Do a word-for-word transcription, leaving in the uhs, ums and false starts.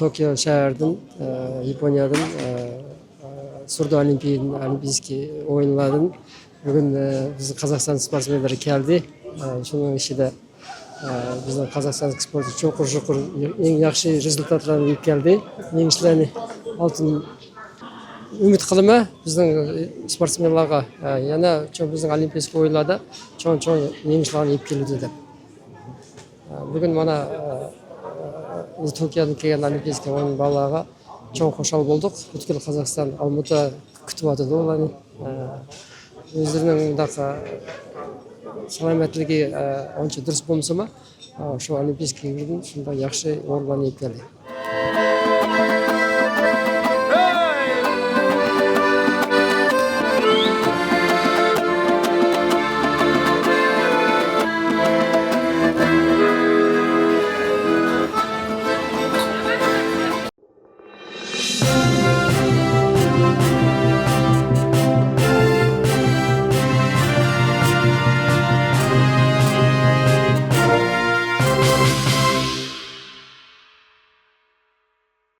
توكيو شەھىرىدىن، ئە، ياپونىيەدىن، ئە، ئە، سۇردۇ ئولىمپىيىدىن، ئولىمپىيسكىي ئويۇنلاردىن بۈگۈن، ئە، بىزنىڭ قازاقىستان سپورتسمېنلىرى كەلدى. ئە، شۇنىڭ ئىچىدە، ئە، بىزنىڭ قازاقىستان سپورتى چوڭقۇر، چوڭقۇر ئەڭ ياخشى رېزۇلتاتلارنى ئېلىپ كەلدى. يېڭىشلەرنى ئالتۇن ئۈمىد قىلىمەن بىزنىڭ، ئە، سپورتسمېنلارغا، ئە، يەنە چوڭ بىزنىڭ ئولىمپىيسكىي ئويۇنلاردا چوڭ، چوڭ يېڭىشلارنى ئېلىپ كېلىدۇ دەپ. بۈگۈن مانا، ئە، توكيودىن كەلگەن ئولىمپىيسكىي ئويۇن بالىلارغا چوڭ خۇشال بولدۇق. پۈتكۈل قازاقىستان، ئالمۇتا كۈتۈۋاتىدۇ ئۇلارنى. ئە، ئۆزلىرىنىڭ مۇنداق، ئە، سالامەتلىكى، ئە، ئانچە دۇرۇس بولمىسىمۇ، ئە، شۇ ئولىمپىيسكىي ئويۇندىن شۇنداق ياخشى ئورۇنلارنى ئېلىپ كەلدى.